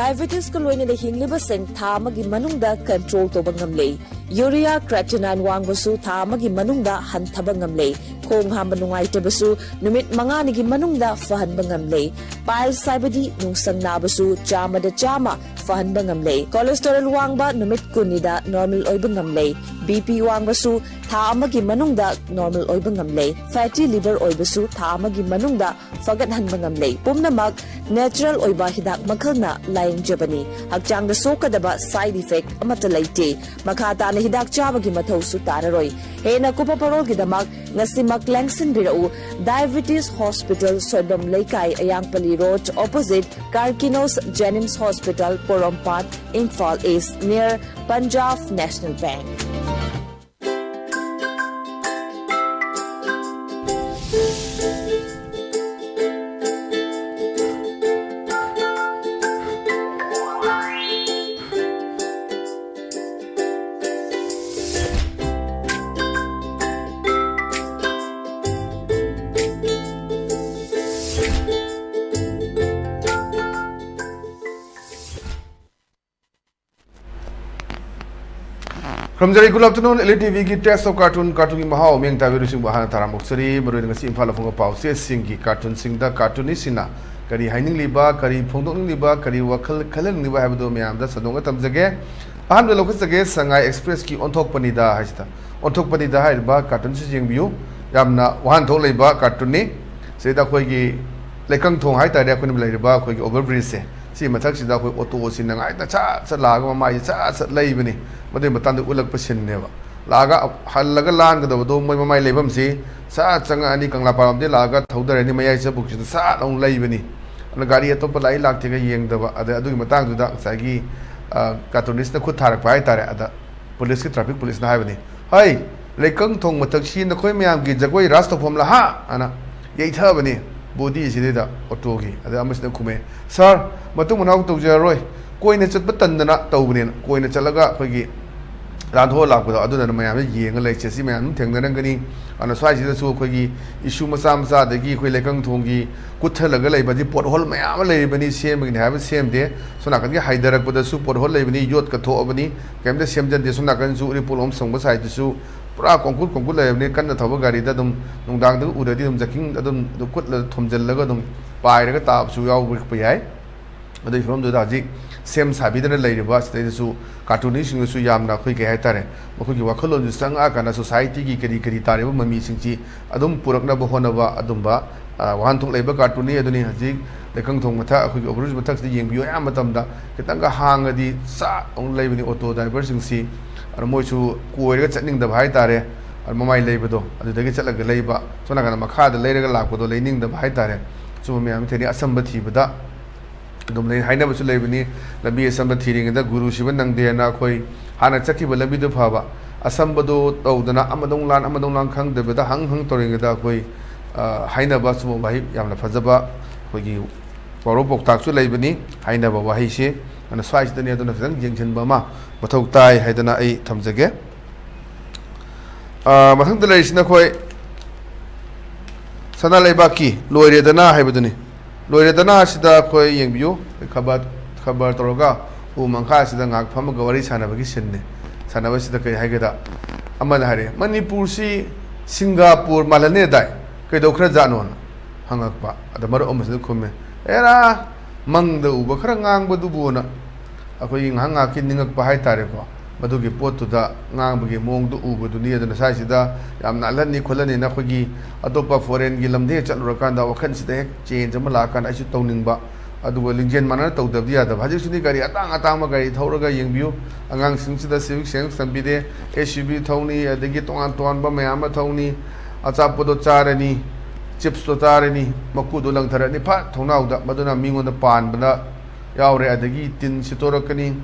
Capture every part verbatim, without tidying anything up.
Diabetesꯀ ꯂꯣꯏꯅꯅ ꯍꯤꯡꯂꯤꯕꯁꯤꯡ ꯊꯥ ꯑꯃꯒꯤ ꯃꯅꯨꯡꯗ control ꯇꯧꯕ ꯉꯝꯂꯦ꯫ Urea creatinine ꯋꯥꯡꯕꯁꯨ ꯊꯥ ꯑꯃꯒꯤ ꯃꯅꯨꯡꯗ ꯍꯟꯊꯕ ꯉꯝꯂꯦ꯫ ꯈꯣꯡ ꯍꯥꯝꯕ ꯅꯨꯡꯉꯥꯏꯇꯕꯁꯨ ꯅꯨꯃꯤꯠ ꯃꯉꯥꯅꯤꯒꯤ ꯃꯅꯨꯡꯗ ꯐꯍꯟꯕ ꯉꯝꯂꯦ꯫ Piles ꯍꯥꯏꯕꯗꯤ ꯅꯨꯡꯁꯪ ꯅꯥꯕꯁꯨ ꯆꯥꯝꯃꯗ ꯆꯥꯝꯃ ꯐꯍꯟꯕ ꯉꯝꯂꯦ꯫ Cholesterol ꯋꯥꯡꯕ ꯅꯨꯃꯤꯠ ꯀꯨꯟꯅꯤꯗ normal ꯑꯣꯏꯕ ꯉꯝꯂꯦ꯫ BP ꯋꯥꯡꯕꯁꯨ ꯊꯥ ꯑꯃꯒꯤ ꯃꯅꯨꯡꯗ normal ꯑꯣꯏꯕ ꯉꯝꯂꯦ꯫ Fatty liver ꯑꯣꯏꯕꯁꯨ ꯊꯥ ꯑꯃꯒꯤ ꯃꯅꯨꯡꯗ ꯐꯒꯠꯍꯟꯕ ꯉꯝꯂꯦ꯫ ꯄꯨꯝꯅꯃꯛ natural ꯑꯣꯏꯕ ꯍꯤꯗꯥꯛ ꯃꯈꯜꯅ ꯂꯥꯌꯦꯡꯖꯕꯅꯤ꯫ ꯍꯛꯆꯥꯡꯗ ꯁꯣꯛꯀꯗꯕ side effect ꯑꯃꯠꯇ ꯂꯩꯇꯦ꯫ ꯃꯈꯥ ꯇꯥꯅ ꯍꯤꯗꯥꯛ ꯆꯥꯕꯒꯤ ꯃꯊꯧꯁꯨ ꯇꯥꯔꯔꯣꯏ꯫ ꯍꯦꯟꯅ ꯀꯨꯞꯄ ꯄꯔꯣꯜꯒꯤꯗꯃꯛ ꯉꯁꯤꯃꯛ ꯂꯦꯡꯁꯤꯟꯕꯤꯔꯛꯎ꯫ Diabetes Hospital, ꯁꯣꯏꯕꯝ ꯂꯩꯀꯥꯏ, ꯑꯌꯥꯡꯄꯜꯂꯤ Road, opposite Karkinos Jenims Hospital, Porompat, Imphal East, near Punjab National Bank꯫ ꯈꯨꯔꯨꯝꯖꯔꯤ꯫ Good afternoon, Elite TVꯒꯤ Taste of Cartoon, cartoonꯒꯤ ꯃꯍꯥꯎ ꯃꯤꯌꯦꯡ ꯇꯥꯕꯤꯔꯤꯕꯁꯤꯡꯕꯨ ꯍꯥꯟꯅ ꯇꯔꯥꯝꯅ ꯑꯣꯛꯆꯔꯤ꯫ ꯃꯔꯨꯑꯣꯏꯅ ꯉꯁꯤ ꯏꯝꯐꯥꯜꯗ ꯐꯣꯡꯕ ꯄꯥꯎꯆꯦꯁꯤꯡꯒꯤ cartoonꯁꯤꯡꯗ cartoonistꯁꯤꯡꯅ ꯀꯔꯤ ꯍꯥꯏꯅꯤꯡꯂꯤꯕ, ꯀꯔꯤ ꯐꯣꯡꯗꯣꯛꯅꯤꯡꯂꯤꯕ, ꯀꯔꯤ ꯋꯥꯈꯜ ꯈꯜꯍꯟꯅꯤꯡꯂꯤꯕ ꯍꯥꯏꯕꯗꯨ ꯃꯌꯥꯝꯗ ꯁꯟꯗꯣꯛꯅ ꯊꯝꯖꯒꯦ꯫ ꯑꯍꯥꯟꯕꯗ ꯂꯧꯈꯠꯆꯒꯦ, ꯁꯉꯥꯏ Expressꯀꯤ ꯑꯣꯟꯊꯣꯛꯄꯅꯤꯗ ꯍꯥꯏꯁꯤꯗ꯫ ꯑꯣꯟꯊꯣꯛꯄꯅꯤꯗ ꯍꯥꯏꯔꯤꯕ cartoonꯁꯤ ꯌꯦꯡꯕꯤꯌꯨ꯫ ꯌꯥꯝꯅ ꯋꯥꯍꯟꯊꯣꯛ ꯂꯩꯕ cartoonꯅꯤ꯫ ꯁꯤꯗ ꯑꯩꯈꯣꯏꯒꯤ ꯂꯩꯀꯪ ꯊꯣꯡ ꯍꯥꯏꯇꯥꯔꯦ, ꯑꯩꯈꯣꯏꯅ ꯂꯩꯔꯤꯕ ꯑꯩꯈꯣꯏꯒꯤ over bridgeꯁꯦ, ꯁꯤ ꯃꯊꯛꯁꯤꯗ ꯑꯩꯈꯣꯏ ꯑꯣꯇꯣꯁꯤ ꯅꯨꯡꯉꯥꯏꯅ ꯁꯠ ꯁꯠ ꯂꯥꯛꯑꯒ ꯃꯃꯥꯏꯁꯦ ꯁꯠ ꯁꯠ ꯂꯩꯕꯅꯤ꯫ ꯃꯗꯨꯒꯤ ꯃꯇꯥꯡꯗ ꯎꯠꯂꯛꯄ sceneꯅꯦꯕ꯫ ꯂꯥꯛꯑꯒ ꯍꯜꯂꯒ ꯂꯥꯟꯒꯗꯕꯗꯣ ꯃꯣꯏ ꯃꯃꯥꯏ ꯂꯩꯐꯝꯁꯤ ꯁꯠ ꯆꯪꯉꯛꯑꯅꯤ, ꯀꯪꯂꯥ ꯄꯥꯔꯣꯝꯗꯒꯤ ꯂꯥꯛꯑꯒ ꯊꯧꯗꯔꯅꯤ, ꯃꯌꯥꯏ ꯆꯕꯨꯛꯁꯤꯗ ꯁꯠ ꯑꯃꯨꯛ ꯂꯩꯕꯅꯤ꯫ ꯑꯗꯨꯅ ꯒꯥꯔꯤ ꯑꯇꯣꯞꯄ ꯂꯥꯛꯏ ꯂꯥꯛꯇꯦꯒ ꯌꯦꯡꯗꯕ꯫ ꯑꯗ ꯑꯗꯨꯒꯤ ꯃꯇꯥꯡꯗꯨꯗ ꯉꯁꯥꯏꯒꯤ, ꯑ, cartoonistꯅ ꯈꯨꯠ ꯊꯥꯔꯛꯄ ꯍꯥꯏꯇꯥꯔꯦ꯫ ꯑꯗ ꯄꯨꯂꯤꯁꯀꯤ, traffic ꯄꯨꯂꯤꯁꯅ ꯍꯥꯏꯕꯅꯤ, "ꯍꯩ, ꯂꯩꯀꯪ ꯊꯣꯡ ꯃꯊꯛꯁꯤ ꯅꯈꯣꯏ ꯃꯌꯥꯝꯒꯤ ꯖꯒꯣꯏ ꯔꯥꯁ ꯇꯧꯐꯝꯂ ꯍꯥ?" ꯑꯅ ꯌꯩꯊꯕꯅꯤ bodyꯁꯤꯗꯩꯗ ꯑꯣꯇꯣꯒꯤ꯫ ꯑꯗ ꯑꯃꯁꯤꯅ ꯈꯨꯝꯃꯦ, "Sir, ꯃꯇꯨꯡ ꯃꯅꯥꯎ ꯇꯧꯖꯔꯔꯣꯏ, ꯀꯣꯏꯅ ꯆꯠꯄ ꯇꯟꯗꯅ ꯇꯧꯕꯅꯦꯅ"꯫ ꯀꯣꯏꯅ ꯆꯠꯂꯒ ꯑꯩꯈꯣꯏꯒꯤ ꯂꯥꯟꯊꯣꯛꯑ ꯂꯥꯛꯄꯗꯣ, ꯑꯗꯨꯅ ꯃꯌꯥꯝꯅ ꯌꯦꯡꯉ ꯂꯩꯔꯤꯁꯦ꯫ ꯁꯤ ꯃꯌꯥꯝ ꯑꯗꯨꯝ ꯊꯦꯡꯅꯔꯝꯒꯅꯤ꯫ ꯑꯗꯨꯅ ꯁ꯭ꯋꯥꯏꯁꯤꯗꯁꯨ ꯑꯩꯈꯣꯏꯒꯤ issue ꯃꯆꯥ ꯃꯆꯥ, ꯑꯗꯒꯤ ꯑꯩꯈꯣꯏ ꯂꯩꯀꯪ ꯊꯣꯡꯒꯤ ꯀꯨꯠꯊꯂꯒ ꯂꯩꯕ, ꯑꯗꯩ pothole ꯃꯌꯥꯝ ꯑꯃ ꯂꯩꯔꯤꯕꯅꯤ, ꯁꯦꯝꯕꯒꯤꯅꯤ ꯍꯥꯏꯕ ꯁꯦꯝꯗꯦ꯫ ꯁꯣꯝ ꯅꯥꯀꯟꯒꯤ ꯍꯥꯏꯊꯔꯛꯄꯗꯁꯨ pothole ꯂꯩꯕꯅꯤ, ꯌꯣꯠꯀ ꯊꯣꯛꯑꯕꯅꯤ, ꯀꯩꯝꯇ ꯁꯦꯝꯖꯟꯗꯦ꯫ ꯁꯣꯝ ꯅꯥꯀꯟꯁꯨ ꯎꯔꯤꯄꯣꯛꯂꯣꯝ ꯁꯪꯕ side ꯇꯨꯁꯨ ꯄꯨꯔꯥ ꯀꯣꯡꯀꯨꯠ ꯀꯣꯡꯀꯨꯠ ꯂꯩꯔꯕꯅꯤ꯫ ꯀꯟꯅ ꯊꯧꯕ ꯒꯥꯔꯤꯗ ꯑꯗꯨꯝ ꯅꯨꯡꯗꯥꯡꯗ ꯎꯔꯗꯤ ꯑꯗꯨꯝ ꯖꯀꯤꯡ ꯑꯗꯨꯝ ꯀꯨꯠꯂ ꯊꯣꯝꯖꯤꯜꯂꯒ ꯑꯗꯨꯝ ꯄꯥꯏꯔꯒ ꯇꯥꯕꯁꯨ ꯌꯥꯎꯔꯛꯄ ꯌꯥꯏ꯫ ꯑꯗꯨꯒꯤ ꯐꯤꯕꯝꯗꯨꯗ ꯍꯧꯖꯤꯛ ꯁꯦꯝ ꯁꯥꯕꯤꯗꯅ ꯂꯩꯔꯤꯕ ꯁꯤꯗꯩꯗꯁꯨ ꯀꯥꯔꯇꯨꯅꯤꯁꯤꯡꯗꯁꯨ ꯌꯥꯝꯅ ꯑꯩꯈꯣꯏ, ꯀꯩ ꯍꯥꯏꯇꯥꯔꯦ, ꯃꯈꯣꯏꯒꯤ ꯋꯥꯈꯜꯂꯣꯟꯁꯤ ꯆꯪꯉꯛꯑꯀꯥꯟꯗ society ꯒꯤ ꯀꯔꯤ ꯀꯔꯤ ꯇꯥꯔꯤꯕ ꯃꯃꯤꯁꯤꯡꯁꯤ ꯑꯗꯨꯝ ꯄꯨꯔꯛꯅꯕ ꯍꯣꯠꯅꯕ ꯑꯗꯨꯝꯕ, ꯑ, ꯋꯥꯍꯟꯊꯣꯛ ꯂꯩꯕ ꯀꯥꯔꯇꯨꯟꯅꯤ꯫ ꯑꯗꯨꯅꯤ ꯍꯧꯖꯤꯛ ꯂꯩꯀꯪ ꯊꯣꯡ ꯃꯊꯛ, ꯑꯩꯈꯣꯏꯒꯤ overbridge ꯃꯊꯛꯁꯤꯗ ꯌꯦꯡꯕꯤꯌꯨ꯫ ꯑꯌꯥꯝꯕ ꯃꯇꯝꯗ ꯈꯤꯇꯪꯒ ꯍꯥꯡꯉꯗꯤ ꯆꯥꯛ ꯑꯃꯨꯛ ꯂꯩꯕꯅꯤ ꯑꯣꯇꯣ ꯗ꯭ꯔꯥꯏꯚꯔꯁꯤꯡꯁꯤ꯫ ꯑꯗꯨ ꯃꯣꯏꯁꯨ ꯀꯣꯏꯔꯒ ꯆꯠꯅꯤꯡꯗꯕ ꯍꯥꯏꯇꯥꯔꯦ꯫ ꯑꯗꯨ ꯃꯃꯥꯏ ꯂꯩꯕꯗꯣ ꯑꯗꯨꯗꯒꯤ ꯆꯠꯂꯒ ꯂꯩꯕ, ꯁꯣꯝ ꯅꯥꯀꯟꯗ ꯃꯈꯥꯗ ꯂꯩꯔꯒ ꯂꯥꯛꯄꯗꯣ ꯂꯩꯅꯤꯡꯗꯕ ꯍꯥꯏꯇꯥꯔꯦ꯫ ꯁꯨꯝꯕ ꯃꯌꯥꯝ ꯊꯦꯡꯅꯩ꯫ ꯑꯆꯝꯕ ꯊꯤꯕꯗ ꯑꯗꯨꯝ ꯂꯩ ꯍꯥꯏꯅꯕꯁꯨ ꯂꯩꯕꯅꯤ꯫ ꯂꯝꯕꯤ ꯑꯁꯝꯕ ꯊꯤꯔꯤꯉꯩꯗ ꯒꯨꯔꯨ ꯁꯤꯕ ꯅꯪꯗꯦꯅ꯫ ꯑꯩꯈꯣꯏ ꯍꯥꯟꯅ ꯆꯠꯈꯤꯕ ꯂꯝꯕꯤꯗꯨ ꯐꯕ, ꯑꯁꯝꯕꯗꯣ ꯇꯧꯗꯅ ꯑꯃꯗꯧ ꯂꯥꯟ ꯑꯃꯗꯧ ꯂꯥꯟ ꯈꯪꯗꯕꯤꯗ ꯍꯪ ꯍꯪ ꯇꯧꯔꯤꯉꯩꯗ ꯑꯩꯈꯣꯏ, ꯑ, ꯍꯥꯏꯅꯕ ꯁꯨꯝꯕ ꯋꯥꯍꯩ ꯌꯥꯝꯅ ꯐꯖꯕ ꯑꯩꯈꯣꯏꯒꯤ ꯄꯥꯎꯔꯧ ꯄꯥꯎꯇꯥꯛꯁꯨ ꯂꯩꯕꯅꯤ ꯍꯥꯏꯅꯕ ꯋꯥꯍꯩꯁꯦ꯫ ꯑꯗꯨꯅ ꯁ꯭ꯋꯥꯏꯁꯤꯗꯅꯤ, ꯑꯗꯨꯅ ꯈꯤꯇꯪ ꯌꯦꯡꯁꯤꯟꯕ ꯑꯃ ꯃꯊꯧ ꯇꯥꯏ ꯍꯥꯏꯗꯅ ꯑꯩ ꯊꯝꯖꯒꯦ꯫ ꯑ, ꯃꯊꯪꯗ ꯂꯩꯔꯤꯁꯤꯅ ꯑꯩꯈꯣꯏ ꯁꯅꯥ ꯂꯩꯕꯥꯛꯀꯤ ꯂꯣꯏꯔꯦꯗꯅ ꯍꯥꯏꯕꯗꯨꯅꯤ꯫ ꯂꯣꯏꯔꯦꯗꯅ ꯑꯁꯤꯗ ꯑꯩꯈꯣꯏ ꯌꯦꯡꯕꯤꯌꯨ, ꯈꯕꯔ, ꯈꯕꯔ ꯇꯧꯔꯒ ꯎ ꯃꯈꯥꯁꯤꯗ ꯉꯥꯏꯍꯥꯛ ꯐꯝꯃꯒ ꯋꯥꯔꯤ ꯁꯥꯟꯅꯕꯒꯤ ꯁꯤꯟꯅꯤ꯫ ꯁꯥꯟꯅꯕꯁꯤꯗ ꯀꯔꯤ ꯍꯥꯏꯒꯦꯗ, ꯑꯃꯅ ꯍꯥꯏꯔꯦ, "ꯃꯅꯤꯄꯨꯔꯁꯤ ꯁꯤꯡꯒꯥꯄꯨꯔ ꯃꯥꯜꯍꯜꯂꯦꯗꯥꯏ, ꯀꯩꯗꯧꯈ꯭ꯔꯖꯥꯠꯅꯣꯅ?" ꯍꯪꯉꯛꯄ꯫ ꯑꯗ ꯃꯔꯨꯞ ꯑꯃꯁꯤꯅ ꯈꯨꯝꯃꯦ, "ꯑꯦꯔꯥ, ꯃꯪꯗ ꯎꯕ ꯈꯔ ꯉꯥꯡꯕꯗꯨꯕꯨꯅ", ꯑꯩꯈꯣꯏꯒꯤ ꯉꯥꯏꯍꯥꯛ ꯉꯥꯏꯍꯥꯛꯀꯤ ꯅꯤꯡꯉꯛꯄ ꯍꯥꯏꯇꯥꯔꯦꯀꯣ, ꯃꯗꯨꯒꯤ ꯄꯣꯠꯇꯨꯗ ꯉꯥꯡꯕꯒꯤ ꯃꯑꯣꯡꯗꯨ ꯎꯕꯗꯨꯅꯤ꯫ ꯑꯗꯨꯅ ꯁ꯭ꯋꯥꯏꯁꯤꯗ ꯌꯥꯝ ꯅꯥꯜꯍꯟꯅꯤ ꯈꯣꯠꯍꯟꯅꯤꯅ ꯑꯩꯈꯣꯏꯒꯤ ꯑꯇꯣꯞꯄ foreign ꯒꯤ ꯂꯝꯗ ꯍꯦꯛ ꯆꯠꯂꯨꯔꯀꯥꯟꯗ ꯋꯥꯈꯜꯁꯤꯗ ꯍꯦꯛ change ꯑꯃ ꯂꯥꯛꯑꯀꯥꯟꯗ ꯑꯩꯁꯨ ꯇꯧꯅꯤꯡꯕ, ꯑꯗꯨꯒ ꯂꯤꯡꯖꯦꯜ ꯃꯥꯟꯅꯅ ꯇꯧꯗꯕꯗꯤ ꯌꯥꯗꯕ꯫ ꯍꯧꯖꯤꯛꯁꯤꯗꯤ ꯒꯥꯔꯤ ꯑꯇꯥꯡ ꯑꯇꯥꯡꯕ ꯒꯥꯔꯤ ꯊꯧꯔꯒ ꯌꯦꯡꯕꯤꯌꯨ, ꯑꯉꯥꯡꯁꯤꯡꯁꯤꯗ civic sense ꯇꯝꯕꯤꯗꯦ꯫ S U V ꯊꯧꯅꯤ, ꯑꯗꯒꯤ ꯇꯣꯉꯥꯟ ꯇꯣꯉꯥꯟꯕ ꯃꯌꯥꯝ ꯑꯃ ꯊꯧꯅꯤ, ꯑꯆꯥꯄꯣꯠꯇꯣ ꯆꯥꯔꯅꯤ, chips ꯇꯣ ꯆꯥꯔꯅꯤ, ꯃꯀꯨꯗꯣ ꯂꯪꯊꯔꯅꯤ ꯐꯠ ꯊꯣꯡꯅꯥꯎꯗ, ꯃꯗꯨꯅ ꯃꯤꯉꯣꯟꯗ ꯄꯥꯟꯕꯗ ꯌꯥꯎꯔꯦ꯫ ꯑꯗꯒꯤ ꯇꯤꯟ ꯁꯤꯠꯇꯣꯔꯛꯀꯅꯤ,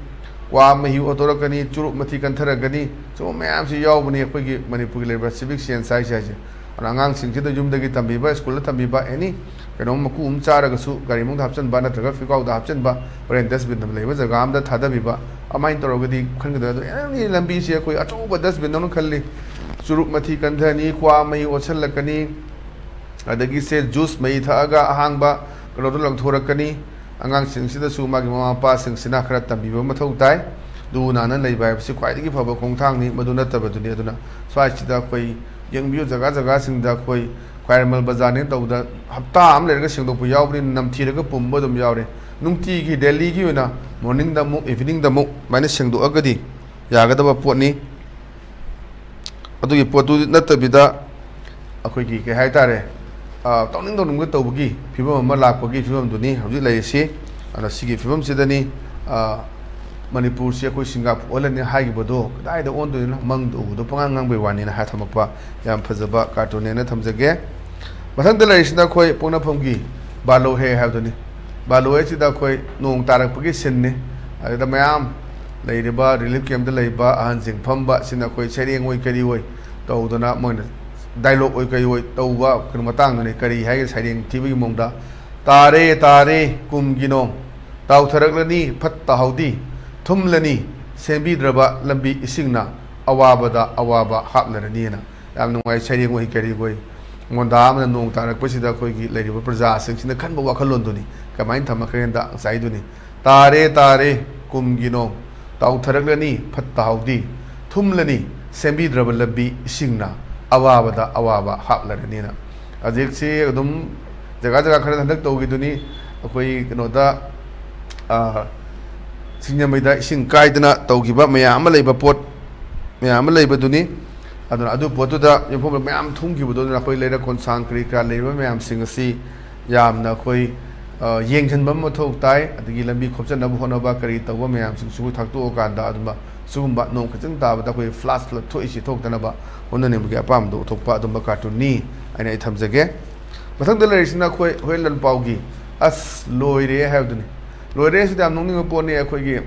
ꯀ꯭ꯋꯥ ꯃꯍꯤ ꯑꯣꯠꯇꯣꯔꯛꯀꯅꯤ, ꯆꯨꯔꯨꯞ ꯃꯊꯤ ꯀꯟꯊꯔꯛꯀꯅꯤ꯫ ꯁꯤꯒꯨꯝꯕ ꯃꯌꯥꯝꯁꯤ ꯌꯥꯎꯕꯅꯤ ꯑꯩꯈꯣꯏꯒꯤ ꯃꯅꯤꯄꯨꯔꯒꯤ ꯂꯩꯔꯤꯕ civic sense ꯍꯥꯏꯁꯦ ꯍꯥꯏꯁꯦ꯫ ꯑꯗꯨꯅ ꯑꯉꯥꯡꯁꯤꯡꯁꯤꯗ ꯌꯨꯝꯗꯒꯤ ꯇꯝꯕꯤꯕ, ꯁ꯭ꯀꯨꯜꯗ ꯇꯝꯕꯤꯕ, any ꯀꯩꯅꯣꯝ ꯃꯀꯨ ꯑꯃ ꯆꯥꯔꯒꯁꯨ ꯒꯥꯔꯤ ꯃꯅꯨꯡꯗ ꯍꯥꯞꯆꯤꯟꯕ ꯅꯠꯇ꯭ꯔꯒ ꯐꯤꯀꯥꯎꯗ ꯍꯥꯞꯆꯤꯟꯕ, ꯍꯣꯔꯦꯟ dustbin ꯂꯩꯕ ꯖꯒꯥ ꯑꯃꯗ ꯊꯥꯗꯕꯤꯕ, ꯑꯗꯨꯃꯥꯏꯅ ꯇꯧꯔꯒꯗꯤ ꯈꯟꯒꯗꯕ꯫ ꯑꯗꯣ ꯑꯦꯅꯤ ꯂꯝꯕꯤꯁꯦ ꯑꯩꯈꯣꯏ ꯑꯆꯧꯕ dustbin ꯗꯧꯅ ꯈꯜꯂꯤ꯫ ꯆꯨꯔꯨꯞ ꯃꯊꯤ ꯀꯟꯊꯅꯤ, ꯀ꯭ꯋꯥ ꯃꯍꯤ ꯑꯣꯠꯁꯜꯂꯛꯀꯅꯤ, ꯑꯗꯒꯤ ꯁꯦ juice ꯃꯍꯤ ꯊꯛꯑꯒ ꯑꯍꯥꯡꯕ ꯀꯩꯅꯣꯗꯣ ꯂꯪꯊꯣꯔꯛꯀꯅꯤ꯫ ꯑꯉꯥꯡꯁꯤꯡꯁꯤꯗꯁꯨ ꯃꯥꯒꯤ ꯃꯃꯥ ꯃꯄꯥꯁꯤꯡꯁꯤꯅ ꯈꯔ ꯇꯝꯕꯤꯕ ꯃꯊꯧ ꯇꯥꯏ꯫ ꯂꯨ ꯅꯥꯟꯅ ꯂꯩꯕ ꯍꯥꯏꯕꯁꯤ ꯈ꯭ꯋꯥꯏꯗꯒꯤ ꯐꯕ ꯈꯣꯡꯊꯥꯡꯅꯤ, ꯃꯗꯨ ꯅꯠꯇꯕꯗꯨꯅꯤ꯫ ꯑꯗꯨꯅ ꯁ꯭ꯋꯥꯏꯁꯤꯗ ꯑꯩꯈꯣꯏ ꯌꯦꯡꯕꯤꯌꯨ, ꯖꯒꯥ ꯖꯒꯥꯁꯤꯡꯗ ꯑꯩꯈꯣꯏ ꯈ꯭ꯋꯥꯏꯔꯝꯕꯟ ꯕꯖꯥꯔꯅꯦꯅ ꯇꯧꯕꯗ ꯍꯞꯇꯥ ꯑꯃ ꯂꯩꯔꯒ ꯁꯦꯡꯗꯣꯛꯄ ꯌꯥꯎꯕꯅꯤꯅ ꯅꯝꯊꯤꯔꯒ ꯄꯨꯝꯕ ꯑꯗꯨꯝ ꯌꯥꯎꯔꯦ꯫ ꯅꯨꯡꯇꯤꯒꯤ daily ꯒꯤ ꯑꯣꯏꯅ morning ꯗ ꯑꯃꯨꯛ, evening ꯗ ꯑꯃꯨꯛ ꯑꯗꯨꯃꯥꯏꯅ ꯁꯦꯡꯗꯣꯛꯑꯒꯗꯤ ꯌꯥꯒꯗꯕ ꯄꯣꯠꯅꯤ꯫ ꯑꯗꯨꯒꯤ ꯄꯣꯠꯇꯨ ꯅꯠꯇꯕꯤꯗ ꯑꯩꯈꯣꯏꯒꯤ ꯀꯩ ꯍꯥꯏꯇꯥꯔꯦ, ꯑ, ꯇꯧꯅꯤꯡ ꯇꯧꯅꯤꯡꯕ ꯇꯧꯕꯒꯤ ꯐꯤꯕꯝ ꯑꯃ ꯂꯥꯛꯄꯒꯤ ꯐꯤꯕꯝꯗꯨꯅꯤ ꯍꯧꯖꯤꯛ ꯂꯩꯔꯤꯁꯤ꯫ ꯑꯗꯣ ꯁꯤꯒꯤ ꯐꯤꯕꯝꯁꯤꯗꯅꯤ, ꯑ, ꯃꯅꯤꯄꯨꯔꯁꯤ ꯑꯩꯈꯣꯏ ꯁꯤꯡꯒꯥꯄꯨꯔ ꯑꯣꯜꯂꯅꯤ ꯍꯥꯏꯈꯤꯕꯗꯣ ꯀꯗꯥꯏꯗ ꯑꯣꯟꯗꯣꯏꯅꯣ? ꯃꯪꯗ ꯎꯕꯗꯣ ꯄꯉꯥꯡ ꯉꯥꯡꯕꯩ ꯋꯥꯅꯤꯅ ꯍꯥꯏ ꯊꯝꯃꯛꯄ ꯌꯥꯝ ꯐꯖꯕ cartoon ꯅꯦꯅ ꯊꯝꯖꯒꯦ꯫ ꯃꯊꯪꯗ ꯂꯩꯔꯤꯁꯤꯅ ꯑꯩꯈꯣꯏ ꯄꯣꯛꯅꯐꯝꯒꯤ ꯕꯥꯂꯣ ꯍꯦ ꯍꯥꯏꯕꯗꯨꯅꯤ꯫ ꯕꯥꯂꯣ ꯍꯦꯁꯤꯗ ꯑꯩꯈꯣꯏ ꯅꯣꯡ ꯇꯥꯔꯛꯄꯒꯤ scene ꯅꯤ꯫ ꯑꯗꯨꯗ ꯃꯌꯥꯝ ꯂꯩꯔꯤꯕ relief camp ꯇ ꯂꯩꯕ ꯑꯍꯟꯁꯤꯡ ꯐꯝꯕ, ꯁꯤꯅ ꯑꯩꯈꯣꯏ ꯁꯩꯔꯦꯡ ꯑꯣꯏ ꯀꯔꯤ ꯑꯣꯏ ꯇꯧꯗꯅ ꯃꯣꯏꯅ dialogue ꯑꯣꯏ ꯀꯔꯤ ꯑꯣꯏ ꯇꯧꯕ ꯀꯩꯅꯣ ꯃꯇꯥꯡꯗꯨꯅꯤ꯫ ꯀꯔꯤ ꯍꯥꯏꯒꯦ? ꯁꯩꯔꯦꯡ ꯊꯤꯕꯒꯤ ꯃꯑꯣꯡꯗ, "ꯇꯥꯔꯦ, ꯇꯥꯔꯦ ꯀꯨꯝꯒꯤ ꯅꯣꯡ, ꯇꯥꯎꯊꯔꯛꯂꯅꯤ ꯐꯠꯇ ꯍꯥꯎꯗꯤ, ꯊꯨꯝꯂꯅꯤ ꯁꯦꯝꯕꯤꯗ꯭ꯔꯕ ꯂꯝꯕꯤ ꯏꯁꯤꯡꯅ, ꯑꯋꯥꯕꯗ ꯑꯋꯥꯕ ꯍꯥꯞꯅꯔꯅꯤꯅ"꯫ ꯌꯥꯝ ꯅꯨꯡꯉꯥꯏ꯫ ꯁꯩꯔꯦꯡ ꯑꯣꯏ ꯀꯔꯤ ꯑꯣꯏ, ꯃꯣꯟꯗꯥ ꯑꯃꯅ ꯅꯣꯡ ꯇꯥꯔꯛꯄꯁꯤꯗ ꯑꯩꯈꯣꯏꯒꯤ ꯂꯩꯔꯤꯕ ꯄ꯭ꯔꯖꯥꯁꯤꯡꯁꯤꯅ ꯈꯟꯕ ꯋꯥꯈꯜꯂꯣꯟꯗꯨꯅꯤ꯫ ꯀꯃꯥꯏꯅ ꯊꯝꯃꯛꯈ꯭ꯔꯦ ꯍꯥꯏꯗ ꯉꯁꯥꯏꯗꯨꯅꯤ, "ꯇꯥꯔꯦ, ꯇꯥꯔꯦ ꯀꯨꯝꯒꯤ ꯅꯣꯡ, ꯇꯥꯎꯊꯔꯛꯂꯅꯤ ꯐꯠꯇ ꯍꯥꯎꯗꯤ, ꯊꯨꯝꯂꯅꯤ ꯁꯦꯝꯕꯤꯗ꯭ꯔꯕ ꯂꯝꯕꯤ ꯏꯁꯤꯡꯅ, ꯑꯋꯥꯕꯗ ꯑꯋꯥꯕ ꯍꯥꯞꯂꯔꯅꯤꯅ"꯫ ꯍꯧꯖꯤꯛꯁꯤ ꯑꯗꯨꯝ ꯖꯒꯥ ꯖꯒꯥ ꯈꯔ ꯍꯟꯗꯛ ꯇꯧꯈꯤꯗꯨꯅꯤ, ꯑꯩꯈꯣꯏ ꯀꯩꯅꯣꯗ, ꯑ, ꯁꯤꯡꯖꯃꯩꯗ ꯏꯁꯤꯡ ꯀꯥꯏꯗꯅ ꯇꯧꯈꯤꯕ ꯃꯌꯥꯝ ꯑꯃ ꯂꯩꯕ ꯄꯣꯠ, ꯃꯌꯥꯝ ꯑꯃ ꯂꯩꯕꯗꯨꯅꯤ꯫ ꯑꯗꯨꯅ ꯑꯗꯨ ꯄꯣꯠꯇꯨꯗ ꯌꯨꯝꯐꯝ ꯃꯌꯥꯝ ꯊꯨꯝꯈꯤꯕꯗꯣ, ꯑꯗꯨꯅ ꯑꯩꯈꯣꯏ ꯂꯩꯔꯛ ꯀꯣꯟꯁꯥꯡ ꯀꯔꯤ ꯀꯔꯥ ꯂꯩꯔꯤꯕ ꯃꯌꯥꯝꯁꯤꯡ ꯑꯁꯤ ꯌꯥꯝꯅ ꯑꯩꯈꯣꯏ, ꯑ, ꯌꯦꯡꯁꯤꯟꯕ ꯑꯃ ꯃꯊꯧ ꯇꯥꯏ꯫ ꯑꯗꯒꯤ ꯂꯝꯕꯤ ꯈꯣꯞꯆꯟꯅꯕ ꯍꯣꯠꯅꯕ ꯀꯔꯤ ꯇꯧꯕ ꯃꯌꯥꯝꯁꯤꯡꯁꯤꯕꯨ ꯊꯥꯛꯇꯣꯛꯑꯀꯥꯟꯗ ꯑꯗꯨꯝꯕ ꯁꯤꯒꯨꯝꯕ ꯅꯣꯡ ꯈꯤꯇꯪ ꯇꯥꯕꯗ ꯑꯩꯈꯣꯏ flash flood ꯊꯣꯛꯏꯁꯤ ꯊꯣꯛꯇꯅꯕ ꯍꯣꯠꯅꯅꯤꯡꯕꯒꯤ ꯑꯄꯥꯝꯕꯗꯨ ꯎꯠꯊꯣꯛꯄ ꯑꯗꯨꯝꯕ cartoon ꯅꯤ ꯍꯥꯏꯅ ꯑꯩ ꯊꯝꯖꯒꯦ꯫ ꯃꯊꯪꯗ ꯂꯩꯔꯤꯁꯤꯅ ꯑꯩꯈꯣꯏ ꯍꯣꯔꯦꯟ ꯂꯟꯄꯥꯎꯒꯤ "ꯑꯁ ꯂꯣꯏꯔꯦ" ꯍꯥꯏꯕꯗꯨꯅꯤ꯫ ꯂꯣꯏꯔꯦ ꯁꯤꯗ ꯌꯥꯝ ꯅꯣꯛꯅꯤꯡꯕ ꯄꯣꯠꯅꯤ꯫ ꯑꯩꯈꯣꯏꯒꯤ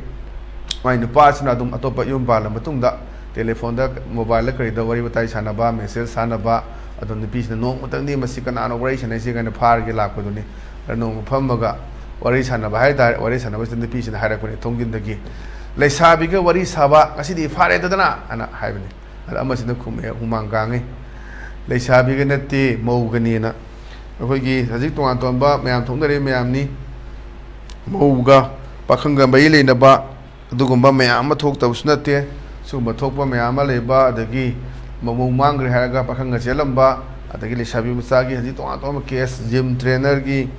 ꯃꯥꯏ ꯅꯨꯄꯥꯁꯤꯅ ꯑꯗꯨꯝ ꯑꯇꯣꯞꯄ ꯌꯨꯝ ꯄꯥꯜꯂ ꯃꯇꯨꯡꯗ telephone ꯗ, mobile ꯗ ꯀꯔꯤꯗ ꯋꯥꯔꯤ ꯋꯥꯇꯥꯏ ꯁꯥꯟꯅꯕ, message ꯊꯥꯅꯕ, ꯑꯗꯣ ꯅꯨꯄꯤꯁꯤꯅ ꯅꯣꯡꯃꯇꯪꯗꯤ "ꯃꯁꯤ ꯀꯅꯥꯅꯣ ꯋꯥꯔꯤ ꯁꯥꯟꯅꯩꯁꯦ?" ꯀꯥꯏꯅ ꯐꯥꯔꯒꯦ ꯂꯥꯛꯄꯗꯨꯅꯤ꯫ ꯑꯗ ꯅꯣꯡꯃ ꯐꯝꯃꯒ ꯋꯥꯔꯤ ꯁꯥꯟꯅꯕ ꯍꯥꯏ ꯇꯥꯔꯦ, ꯋꯥꯔꯤ ꯁꯥꯟꯅꯕꯁꯤꯗ ꯅꯨꯄꯤꯁꯤꯅ ꯍꯥꯏꯔꯛꯄꯅꯦ ꯊꯣꯡꯖꯤꯟꯗꯒꯤ, "ꯂꯩꯁꯥꯕꯤꯒ ꯋꯥꯔꯤ ꯁꯥꯕ ꯉꯁꯤꯗꯤ ꯐꯥꯔꯦꯗꯅ" ꯑꯅ ꯍꯥꯏꯕꯅꯤ꯫ ꯑꯗ ꯑꯃꯁꯤꯅ ꯈꯨꯝꯃꯛꯑꯦ, ꯍꯨꯃꯥꯡ ꯀꯥꯡꯉꯤ, "ꯂꯩꯁꯥꯕꯤꯒ ꯅꯠꯇꯦ, ꯃꯧꯒꯅꯦꯅ"꯫ ꯑꯩꯈꯣꯏꯒꯤ ꯍꯧꯖꯤꯛ ꯇꯣꯉꯥꯟ ꯇꯣꯉꯥꯟꯕ ꯃꯌꯥꯝ ꯊꯣꯛꯅꯔꯤꯕ ꯃꯌꯥꯝꯅꯤ꯫ ꯃꯧꯒ ꯄꯥꯈꯪꯒ ꯃꯔꯤ ꯂꯩꯅꯕ ꯑꯗꯨꯒꯨꯝꯕ ꯃꯌꯥꯝ ꯑꯃ ꯊꯣꯛꯇꯕꯁꯨ ꯅꯠꯇꯦ꯫ ꯁꯤꯒꯨꯝꯕ ꯊꯣꯛꯄ ꯃꯌꯥꯝ ꯑꯃ ꯂꯩꯕ, ꯑꯗꯒꯤ ꯃꯃꯧ ꯃꯥꯡꯈ꯭ꯔꯦ ꯍꯥꯏꯔꯒ ꯄꯥꯈꯪꯒ ꯆꯦꯜꯂꯝꯕ, ꯑꯗꯒꯤ ꯂꯩꯁꯥꯕꯤ ꯃꯆꯥꯒꯤ ꯍꯧꯖꯤꯛ ꯇꯣꯉꯥꯟ ꯇꯣꯉꯥꯟꯕ ꯀꯦꯁ, ꯖꯤꯝ ꯇ꯭ꯔꯦꯅꯔꯒꯤ,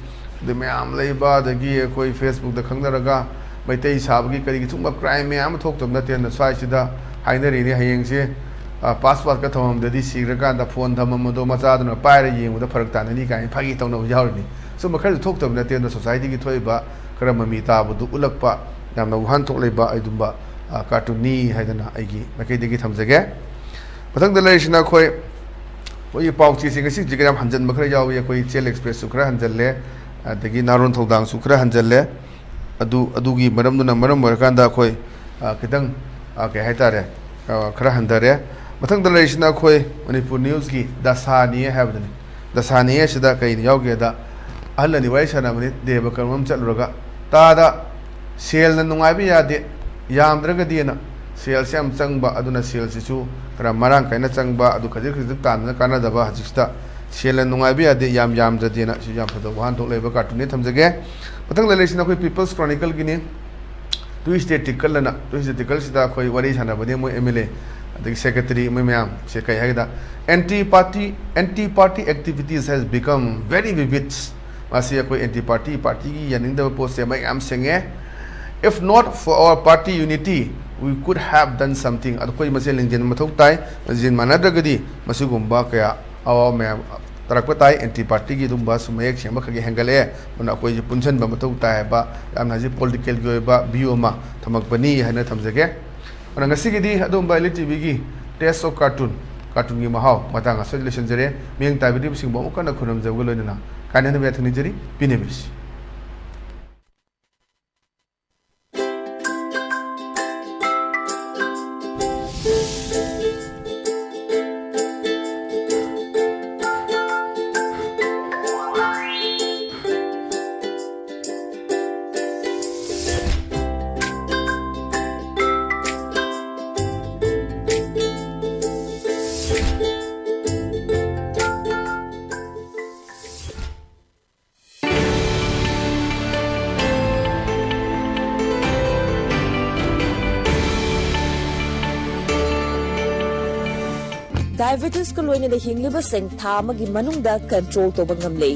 ꯑꯗꯩ ꯃꯌꯥꯝ ꯂꯩꯕ, ꯑꯗꯒꯤ ꯑꯩꯈꯣꯏ ꯐꯦꯁꯕꯨꯛꯇ ꯈꯪꯅꯔꯒ ꯃꯩꯇꯩ ꯁꯥꯕꯒꯤ ꯀꯔꯤꯒꯤ ꯁꯤꯒꯨꯝꯕ ꯀ꯭ꯔꯥꯏꯝ ꯃꯌꯥꯝ ꯑꯃ ꯊꯣꯛꯇꯕ ꯅꯠꯇꯦꯅ ꯁ꯭ꯋꯥꯏꯁꯤꯗ ꯍꯥꯏꯅꯔꯤꯅꯤ꯫ ꯍꯌꯦꯡꯁꯦ, ꯑ, ꯄꯥꯁꯋꯥꯔꯗꯀ ꯊꯝꯃꯝꯗꯗꯤ ꯁꯤꯈ꯭ꯔꯀꯥꯟꯗ ꯐꯣꯟ ꯊꯝꯃꯝꯕꯗꯣ ꯃꯆꯥꯗꯨꯅ ꯄꯥꯏꯔ ꯌꯦꯡꯕꯗ ꯐꯔꯛ ꯇꯥꯅꯅꯤ ꯀꯥꯏꯅ ꯐꯥꯒꯤ ꯇꯧꯅꯕ ꯌꯥꯎꯔꯤꯅꯤ꯫ ꯁꯨꯝꯕ ꯈꯔꯁꯨ ꯊꯣꯛꯇꯕ ꯅꯠꯇꯦ꯫ ꯑꯗꯨꯅ ꯁꯣꯁꯥꯏꯇꯤꯒꯤ ꯊꯣꯛꯏꯕ ꯈꯔ ꯃꯃꯤ ꯇꯥꯕꯗꯨ ꯎꯠꯂꯛꯄ, ꯌꯥꯝꯅ ꯋꯥꯍꯟꯊꯣꯛ ꯂꯩꯕ ꯑꯗꯨꯝꯕ, ꯑ, ꯀꯥꯔꯇꯨꯟꯅꯤ ꯍꯥꯏꯗꯅ ꯑꯩꯒꯤ ꯃꯥꯏꯀꯩꯗꯒꯤ ꯊꯝꯖꯒꯦ꯫ ꯃꯊꯪꯗ ꯂꯩꯔꯤꯁꯤꯅ ꯑꯩꯈꯣꯏ, ꯑꯩꯈꯣꯏꯒꯤ ꯄꯥꯎꯆꯦꯁꯤꯡ ꯑꯁꯤꯁꯤꯒ ꯌꯥꯝ ꯍꯟꯖꯟꯕ ꯈꯔ ꯌꯥꯎꯏ꯫ ꯑꯩꯈꯣꯏ ꯏꯆꯦꯜ ꯑꯦꯛꯁꯄ꯭ꯔꯦꯁꯁꯨ ꯈꯔ ꯍꯟꯖꯜꯂꯦ, ꯑꯗꯒꯤ ꯅꯍꯥꯔꯣꯟ ꯊꯧꯗꯥꯡꯁꯨ ꯈꯔ ꯍꯟꯖꯜꯂꯦ꯫ ꯑꯗꯨ, ꯑꯗꯨꯒꯤ ꯃꯔꯝꯗꯨꯅ ꯃꯔꯝ ꯑꯣꯏꯔꯀꯥꯟꯗ ꯑꯩꯈꯣꯏ, ꯑ, ꯈꯤꯇꯪ, ꯑ, ꯀꯩ ꯍꯥꯏꯇꯥꯔꯦ, ꯑ, ꯈꯔ ꯍꯟꯊꯔꯦ꯫ ꯃꯊꯪꯗ ꯂꯩꯔꯤꯁꯤꯅ ꯑꯩꯈꯣꯏ ꯃꯅꯤꯄꯨꯔ ꯅ꯭ꯌꯨꯁꯀꯤ ꯗꯁꯥꯅꯤ ꯍꯥꯏꯕꯗꯨꯅꯤ꯫ ꯗꯁꯥꯅꯤ ꯑꯁꯤꯗ ꯀꯩꯅ ꯌꯥꯎꯒꯦꯗ, ꯑꯍꯜ ꯑꯅꯤ ꯋꯥꯔꯤ ꯁꯥꯟꯅꯕꯅꯤ, ꯗꯦꯕ ꯀꯔꯃ ꯑꯃ ꯆꯠꯂꯨꯔꯒ, "ꯇꯥꯗ, ꯁꯦꯜꯅ ꯅꯨꯡꯉꯥꯏꯕ ꯌꯥꯗꯦ, ꯌꯥꯝꯗ꯭ꯔꯒꯗꯤꯅ ꯁꯦꯜꯁꯦ ꯌꯥꯝ ꯆꯪꯕ, ꯑꯗꯨꯅ ꯁꯦꯜꯁꯤꯁꯨ ꯈꯔ ꯃꯔꯥꯡ ꯀꯥꯏꯅ ꯆꯪꯕ, ꯑꯗꯨ ꯈꯖꯤꯛ ꯈꯖꯤꯛ ꯇꯥꯟꯗꯅ ꯀꯥꯟꯅꯗꯕ, ꯍꯧꯖꯤꯛꯁꯤꯗ ꯁꯦꯜꯅ ꯅꯨꯡꯉꯥꯏꯕ ꯌꯥꯗꯦ, ꯌꯥꯝ ꯌꯥꯝꯗ꯭ꯔꯗꯤꯅ", ꯁꯤ ꯌꯥꯝ ꯐꯖꯕ ꯋꯥꯍꯟꯊꯣꯛ ꯂꯩꯕ ꯀꯥꯔꯇꯨꯟꯅꯤ, ꯊꯝꯖꯒꯦ꯫ ꯃꯊꯪꯗ ꯂꯩꯔꯤꯁꯤꯅ ꯑꯩꯈꯣꯏ ꯄꯤꯄꯜꯁ ꯀ꯭ꯔꯣꯅꯤꯀꯜꯒꯤꯅꯤ꯫ ꯇꯨꯏꯁꯗꯦ ꯇꯤꯀꯜ ꯑꯅ, ꯇꯨꯏꯁꯗꯦ ꯇꯤꯀꯜꯁꯤꯗ ꯑꯩꯈꯣꯏ ꯋꯥꯔꯤ ꯁꯥꯟꯅꯕꯅꯦ, ꯃꯣꯏ ꯑꯦꯝ ꯑꯦꯜ ꯑꯦ ꯑꯗꯒꯤ ꯁꯦꯀ꯭ꯔꯦꯇꯔꯤ, ꯃꯣꯏ ꯃꯌꯥꯝꯁꯦ ꯀꯩ ꯍꯥꯏꯒꯦꯗ, "Anti party, anti party activities has become very vivid"꯫ ꯃꯁꯤ ꯑꯩꯈꯣꯏ ꯑꯦꯟꯇꯤ ꯄꯥꯔꯇꯤ, ꯄꯥꯔꯇꯤꯒꯤ ꯌꯥꯅꯤꯡꯗꯕ ꯄꯣꯠꯁꯦ ꯃꯌꯥꯝ ꯁꯦꯡꯉꯦ꯫ "If not for our party unity, we could have done something"꯫ ꯑꯗꯣ ꯑꯩꯈꯣꯏ ꯃꯁꯦꯟ ꯂꯤꯡꯖꯦꯜ ꯃꯊꯧ ꯇꯥꯏ, ꯂꯤꯡꯖꯦꯜ ꯃꯥꯟꯅꯗ꯭ꯔꯒꯗꯤ ꯃꯁꯤꯒꯨꯝꯕ ꯀꯌꯥ ꯑꯋꯥꯕ ꯃꯌꯥꯝ ꯇꯥꯔꯛꯄ ꯇꯥꯏ꯫ ꯑꯦꯟꯇꯤ ꯄꯥꯔꯇꯤꯒꯤ ꯑꯗꯨꯒꯨꯝꯕ ꯁꯨꯝ ꯃꯌꯦꯛ ꯁꯦꯡꯕ ꯈꯔ ꯈꯔ ꯍꯦꯟꯒꯠꯂꯛꯑꯦ꯫ ꯑꯗꯨꯅ ꯑꯩꯈꯣꯏꯁꯦ ꯄꯨꯟꯁꯤꯟꯕ ꯃꯊꯧ ꯇꯥꯏ ꯍꯥꯏꯕ ꯌꯥꯝꯅ ꯍꯧꯖꯤꯛ ꯄꯣꯂꯤꯇꯤꯀꯦꯜꯒꯤ ꯑꯣꯏꯕ ꯚ꯭ꯌꯨ ꯑꯃ ꯊꯝꯃꯛꯄꯅꯤ ꯍꯥꯏꯅ ꯊꯝꯖꯒꯦ꯫ ꯑꯗꯨꯅ ꯉꯁꯤꯒꯤꯗꯤ ꯑꯗꯨꯒꯨꯝꯕ ꯑꯦꯜ ꯏ ꯇꯤ ꯚꯤꯒꯤ Taste of Cartoon, ꯀꯥꯔꯇꯨꯟꯒꯤ ꯃꯍꯥꯎ ꯃꯇꯥꯡ ꯑꯁꯤꯗ ꯂꯣꯏꯁꯤꯟꯖꯔꯦ꯫ ꯃꯤꯠꯌꯦꯡ ꯇꯥꯕꯤꯔꯤꯕꯁꯤꯡꯕꯨ ꯑꯃꯨꯛ ꯍꯟꯅ ꯈꯨꯔꯨꯝꯖꯕꯒ ꯂꯣꯏꯅꯅ ꯀꯥꯏꯅꯅꯕ ꯌꯥꯊꯪ ꯅꯤꯖꯔꯤ꯫ ꯄꯤꯅꯕꯤꯔꯁꯤ꯫ Diabetesꯀ ꯂꯣꯏꯅꯅ ꯍꯤꯡꯂꯤꯕꯁꯤꯡ ꯊꯥ ꯑꯃꯒꯤ ꯃꯅꯨꯡꯗ control ꯇꯧꯕ ꯉꯝꯂꯦ꯫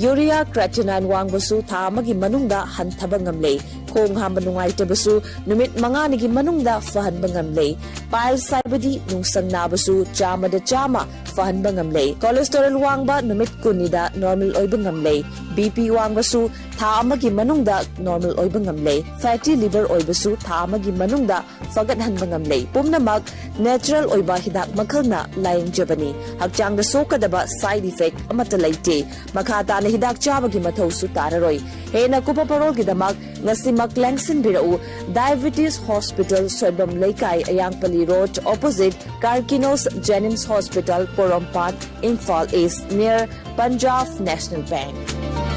Urea creatinine ꯋꯥꯡꯕꯁꯨ ꯊꯥ ꯑꯃꯒꯤ ꯃꯅꯨꯡꯗ ꯍꯟꯊꯕ ꯉꯝꯂꯦ꯫ ꯈꯣꯡ ꯍꯥꯝꯕ ꯅꯨꯡꯉꯥꯏꯇꯕꯁꯨ ꯅꯨꯃꯤꯠ ꯃꯉꯥꯅꯤꯒꯤ ꯃꯅꯨꯡꯗ ꯐꯍꯟꯕ ꯉꯝꯂꯦ꯫ Piles ꯍꯥꯏꯕꯗꯤ ꯅꯨꯡꯁꯪ ꯅꯥꯕꯁꯨ ꯆꯥꯝꯃꯗ ꯆꯥꯝꯃ ꯐꯍꯟꯕ ꯉꯝꯂꯦ꯫ Cholesterol ꯋꯥꯡꯕ ꯅꯨꯃꯤꯠ ꯀꯨꯟꯅꯤꯗ normal ꯑꯣꯏꯕ ꯉꯝꯂꯦ꯫ BP ꯋꯥꯡꯕꯁꯨ ꯊꯥ ꯑꯃꯒꯤ ꯃꯅꯨꯡꯗ normal ꯑꯣꯏꯕ ꯉꯝꯂꯦ꯫ Fatty liver ꯑꯣꯏꯕꯁꯨ ꯊꯥ ꯑꯃꯒꯤ ꯃꯅꯨꯡꯗ ꯐꯒꯠꯍꯟꯕ ꯉꯝꯂꯦ꯫ ꯄꯨꯝꯅꯃꯛ natural ꯑꯣꯏꯕ ꯍꯤꯗꯥꯛ ꯃꯈꯜꯅ ꯂꯥꯌꯦꯡꯖꯕꯅꯤ꯫ ꯍꯛꯆꯥꯡꯗ ꯁꯣꯛꯀꯗꯕ side effect ꯑꯃꯠꯇ ꯂꯩꯇꯦ꯫ ꯃꯈꯥ ꯇꯥꯅ ꯍꯤꯗꯥꯛ ꯆꯥꯕꯒꯤ ꯃꯊꯧꯁꯨ ꯇꯥꯔꯔꯣꯏ꯫ ꯍꯦꯟꯅ ꯀꯨꯞꯄ ꯄꯔꯣꯜꯒꯤꯗꯃꯛ ꯉꯁꯤꯃꯛ ꯂꯦꯡꯁꯤꯟꯕꯤꯔꯛꯎ꯫ Diabetes Hospital, ꯁꯣꯏꯕꯝ ꯂꯩꯀꯥꯏ, ꯑꯌꯥꯡꯄꯜꯂꯤ Road, opposite Carkinos Jenims Hospital, ꯄꯣꯔꯣꯝꯄꯥꯠ, Imphal East, near Punjab National Bank꯫